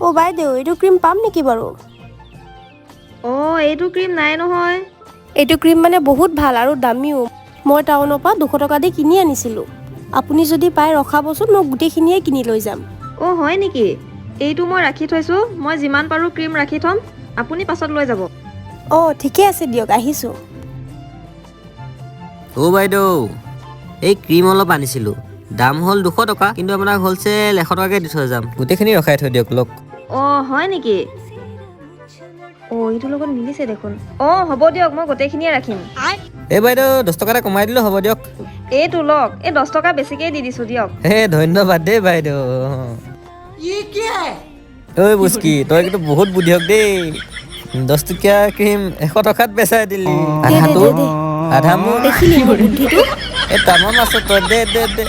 অ' বাইদেউ, এইটো ক্ৰীম পাম নেকি বাৰু? অঁ, এইটো ক্ৰীম নাই নহয়। এইটো ক্ৰীম মানে বহুত ভাল আৰু দামীও। মই টাউনৰ পৰা 200 টকা দি কিনি আনিছিলোঁ। আপুনি যদি পাই ৰখাবচোন, মই গোটেইখিনিয়ে কিনি লৈ যাম। অঁ, হয় নেকি? এইটো মই ৰাখি থৈছোঁ। মই যিমান পাৰোঁ ক্ৰীম ৰাখি থ'ম, আপুনি পাছত লৈ যাব। অঁ, ঠিকে আছে দিয়ক, আহিছোঁ। অ' বাইদেউ, এই ক্ৰীম অলপ আনিছিলোঁ। দাম হ'ল 200 টকা, কিন্তু আপোনাক হ'লচেল 100 টকাকৈ দি থৈ যাম। গোটেইখিনি ৰখাই থৈ দিয়ক, লওক। অঁ, হয় নেকি? অঁ, এইটোৰ লগত মিলিছে দেখোন। অঁ, হ'ব দিয়ক, মই গোটেইখিনিয়ে ৰাখিম। এই বাইদেউ, 10 টকা এটা কমাই দিলেও হ'ব দিয়ক। এইটো লওক, এই 10 টকা বেছিকেই দি দিছোঁ দিয়ক। হে, ধন্যবাদ দেই বাইদেউ। ঐ বুচকি, তই কিন্তু বহুত বুদ্ধিয়ক দেই। 10 টকীয়া ক্ৰীম 100 টকাত বেচাই দিলি। দে, আধা দে, তোৰ, দে, দে। আধা মোৰ। দেখিলি মোৰ বুদ্ধিটো? এই তামাম আছ তই, দে দে দে।